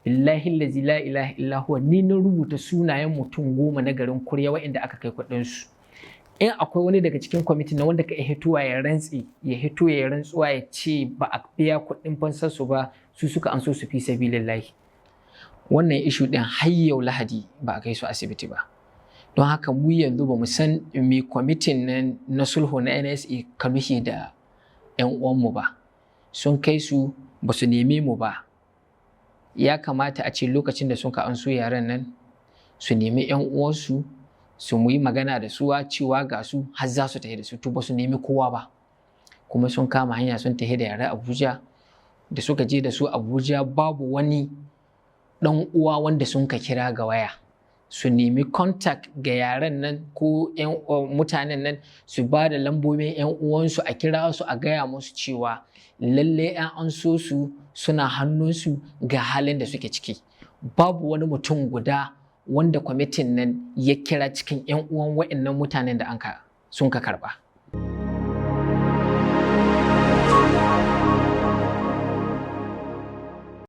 Billahi lazi la ilaha illa huwa, ni na rubuta sunayen mutum 10 na garin Kurya waɗanda aka kai kuɗin su. In akwai wani daga cikin kwamitin na wanda ka hitowa ya rantsi, ya hito ya rantsuwa ya ce ba a biya kuɗin fansar su ba, su suka an so su, fi sabilillahi. Wannan issue ɗin har yau Lahadi ba a kai su asibiti ba. Don haka mu yanzu ba mu san me kwamitin nan na sulhu na NSA ka nuhi da 'yan uwanmu ba. Sun kai su, ba su neme mu ba. Ya kamata a ce lokacin da sun ka an so yaran nan, su nemi 'yan uwansu, su mu yi magana da su cewa ga su har za su tafi da su. To, ba su nemi kowa ba, kuma sun kama hanya sun tafi da yara Abuja. Da suka je da su Abuja, babu wani ɗan uwa wanda sun ka kira ga waya su nemi contact ga yaran nan ko yan mutanen nan, su ba da lambobin 'yan uwansu a kira su a gaya musu cewa lalle an so su, suna hannunsu, ga halin da suke ciki. Babu wani mutum guda wanda kwamitin nan ya kira cikin 'yan uwan wa'annan mutanen da sun ka karba.